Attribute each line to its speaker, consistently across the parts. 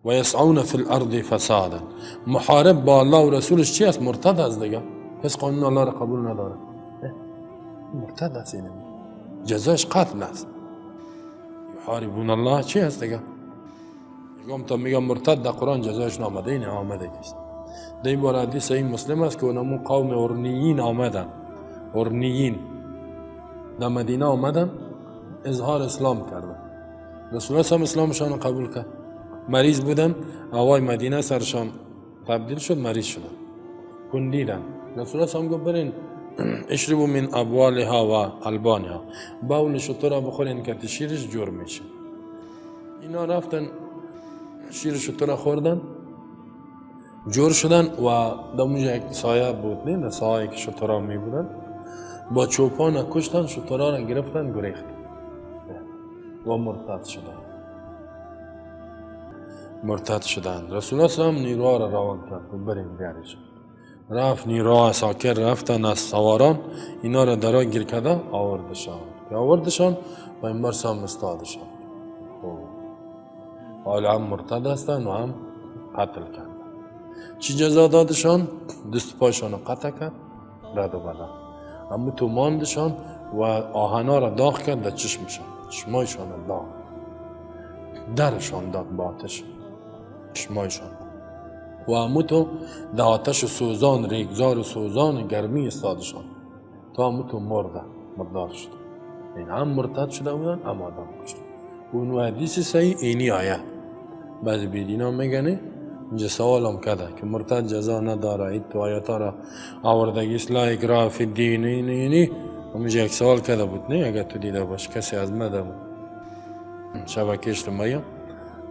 Speaker 1: و یسعون فی الارض فسادا. محارب با الله و رسولش چی است؟ مرتد است دیگه. کس قانون الله را قبول نداره، مرتد است. اینمی جزاش قتل است. یحاربون الله چی است دیگه؟ میگم تا میگم مرتد در قرآن جزایش نامده، این آمده است. در این بار حدیث صحیح مسلم است که اونمو قوم ارنیین آمدن، ارنیین در مدینه آمدن، اظهار اسلام کردن. رسول الله هم اسلامشان قبول کرد. مریض بودن، هوای مدینه سرشان تبدیل شد، مریض شدن، کندیدن. رسول الله هم گفت برین اشربوا من ابوالها و البانها، بول شتر بخورین که شیرش جور میشه. اینا رفتن شیر شتر خوردن، جور شدن و در اونجا یک سایه بود، نه سایه که شترها می بودن، با چوپان کشتن، شترها را گرفتن، گریختن و مرتد شدن. مرتد شدن. رسول الله صلی الله نیروها را روان کرد، بریم بیاریشون. رفت نیروها ساکر رفتن از سواران، اینا را درا گیر کرده آوردشان. که آوردشان، پیامبر سام استادشان. خب حالا هم مرتد هستن و هم قتل کردن. چی جزا دادشان؟ دست پایشان رو قطع کرد، رد و بدل اما تو ماندشان و آهنا را داغ کرد در چشمشان، چشمایشان را داغ درشان داد با آتش چشمایشان و امو تو در آتش سوزان، ریگزار سوزان گرمی استادشان تا امو تو مردن، مردار شد. این هم مرتد شده بودن، هم آدم کشتن. اون حدیث صحیح اینی آیه. بعضی بیدینا میگنه، اینجا سوالم کرده که مرتد جزا نداره، این تو آیات را آوردگی است، لا اکراه فی الدین. اینی اینی اونجا یک سوال کرده بود، نه اگر تو دیده باش کسی از مده بود شبکه اجتماعی.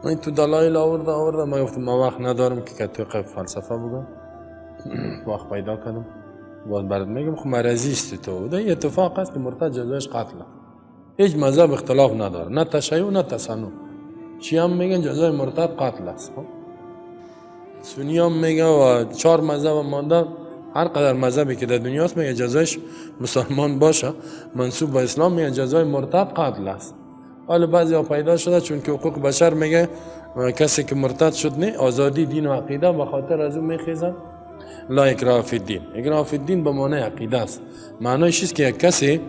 Speaker 1: من تو دلایل آورده آورده، من گفتم من وقت ندارم که تو فلسفه بگم. وقت پیدا کردم باز برات میگم. خب مرضی است تو ده اتفاق است که مرتد جزایش قتل است. هیچ مذهب اختلاف نداره، نه تشیع نه تسنن. شیعه هم میگن جزای مرتد قتل است، خب سنی هم میگه و چهار مذهب مانده. هر قدر مذهبی که در دنیاست میگه جزایش، مسلمان باشه منسوب به اسلام، میگه جزای مرتد قتل است. حالا بعضی ها پیدا شده، چون که حقوق بشر میگه کسی که مرتد شد نه آزادی دین و عقیده، به خاطر از اون میخیزن. لا اکراه فی الدین، اکراه فی الدین به معنی عقیده است. معنیش است که یک کسی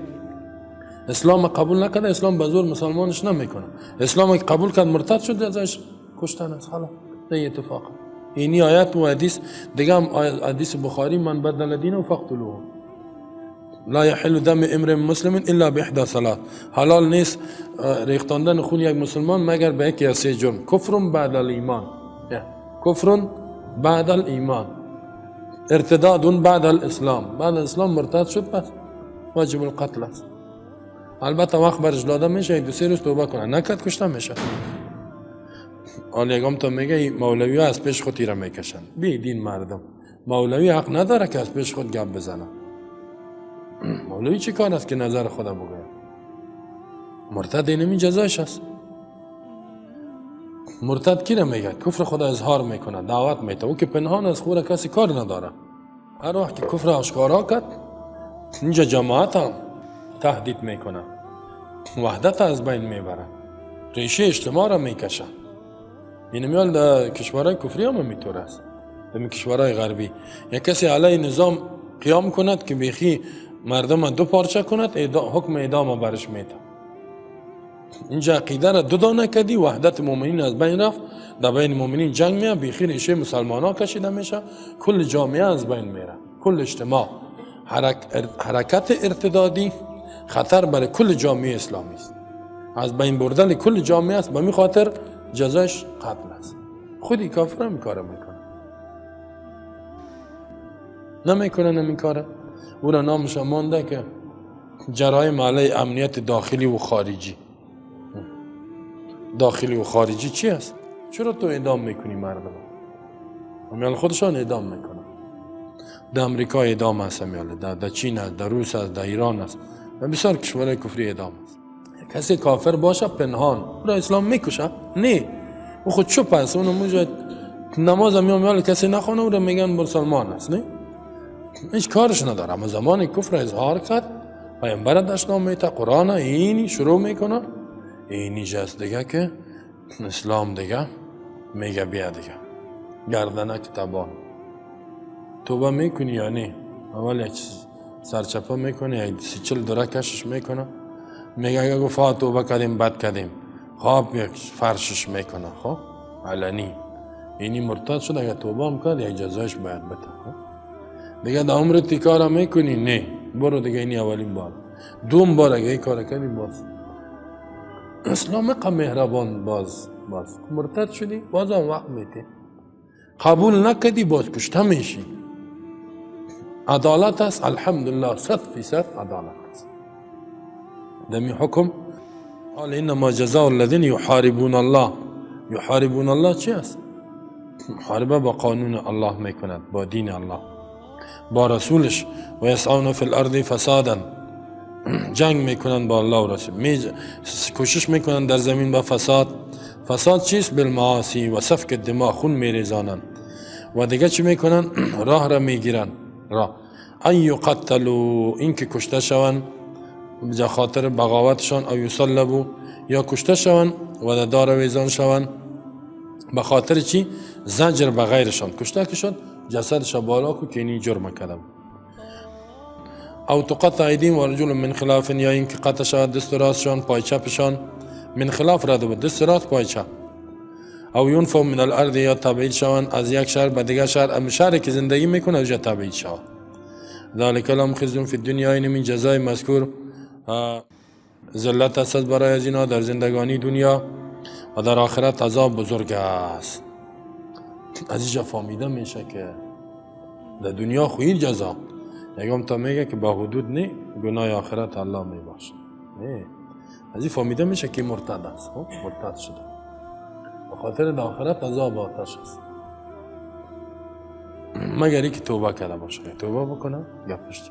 Speaker 1: اسلام قبول نکرده، اسلام به زور مسلمانش نمیکنه. اسلام که قبول کرد مرتد شد، ازش کشتن است. خلاص، ده اتفاق اینی آیت و حدیث. دیگه هم حدیث بخاری، من بدل دینه فاقتلوه، لا یحل دم امرئ مسلم الا باحدى ثلاث. حلال نیست ریختاندن خون یک مسلمان مگر به یکی از سه جرم: کفر بعد الایمان، کفر بعد الایمان، ارتداد بعد الاسلام. بعد الاسلام مرتد شد، پس واجب القتل است. البته وقت برش داده میشه، دو سه روز توبه کنه، نکرد کشته میشه. حالا یگام تا میگه مولوی ها از پیش خود تیره میکشن. بی دین مردم، مولوی حق نداره که از پیش خود گپ بزنه. مولوی چی کار است که نظر خدا بگوید؟ مرتد اینمی جزایش است. مرتد کی میگه؟ کفر خدا اظهار میکنه، دعوت میته. او که پنهان از خور کسی کار نداره. هر وقت که کفر آشکارا کرد، اینجا جماعت هم تهدید میکنه، وحدت از بین میبره، ریشه اجتماع را میکشه. این میال در کشورهای کفری هم میطور است. در کشورهای غربی یک کسی علیه نظام قیام کند که بیخی مردم دو پارچه کند، حکم اعدام برش میده. اینجا عقیده را دو دانه کردی، وحدت مؤمنین از بین رفت، در بین مؤمنین جنگ میاد، بیخی ریشه مسلمان ها کشیده میشه، کل جامعه از بین میره، کل اجتماع. حرکت ارتدادی خطر برای کل جامعه اسلامی است، از بین بردن کل جامعه است. به می خاطر جزاش قتل است. خودی کافر هم کار میکنه، نمیکنه این کاره. او را نامش مانده که جرایم علیه امنیت داخلی و خارجی. داخلی و خارجی چی است؟ چرا تو اعدام میکنی مردم؟ امیال خودشان اعدام میکنن. در امریکا اعدام است امیال، در چین است، در روس است، در ایران است، در بسیار کشورهای کفری اعدام است. کسی کافر باشه پنهان، او را اسلام میکشه؟ نه، او خود چپ است. اونو موجود نماز هم میال کسی نخونه، او را میگن مسلمان است. نه، هیچ کارش نداره. اما زمان کفر اظهار کرد، پیامبر دشنام میته، قرآن اینی شروع میکنه، اینی جست دیگه که اسلام دیگه میگه بیا دیگه گردنک تبان توبه میکنی یا نه؟ اول یک سرچپه میکنه، یک 30-40 دره کشش میکنه، میگه اگه گفت توبه کردیم بد کردیم، خواب یک فرشش میکنه، خب علنی اینی مرتد شد، اگه توبه هم کرد یک جزایش باید بده. دیگه در عمر تیکار میکنی؟ نه، برو دیگه، اینی اولین بار. دوم بار اگه این کار کردی باز اسلام قم مهربان، باز باز مرتد شدی باز هم وقت میتی، قبول نکردی باز کشته میشی. عدالت است، الحمدلله 100% عدالت است. دمی حکم قال انما جزاء الذين يحاربون الله. يحاربون الله چی است؟ محاربه با قانون الله میکند، با دین الله، با رسولش. و یسعون فی الارض فسادا، جنگ میکنند با الله و رسول، کوشش میکنند در زمین با فساد. فساد چیست؟ بالمعاصی و سفک الدماء، خون میریزانند و دیگه چی میکنن؟ راه را میگیرن، راه. ان یقتلوا، این که کشته شوند به خاطر بغاوتشان، او یصلبوا، یا کشته شوند و در دار آویزان شوند. به خاطر چی؟ زجر به غیرشان. کشته که شد جسدش بالا کو که اینی جرم کردم. او تقطع ایدیهم و ارجلهم من خلاف، یا اینکه قطع شود دست راستشان پای چپشان، من خلاف رد بود، دست راست پای چپ. او ینفوا من الارض، یا تبعید شوند از یک شهر به دیگر شهر، ام شهری که زندگی میکنه اونجا تبعید شوند. ذلک لهم خزی فی الدنیا، این من جزای مذکور ذلت است برای از اینا در زندگانی دنیا و در آخرت عذاب بزرگ است. از اینجا فهمیده میشه که در دنیا خو این جزا، یکم تا میگه که با حدود نه، گناه آخرت الله میبخشه. نه، از این فهمیده میشه که مرتد است، خب مرتد شده، به خاطر در آخرت عذاب آتش است، مگر اینکه توبه کرده باشه. توبه بکنه یا پشت.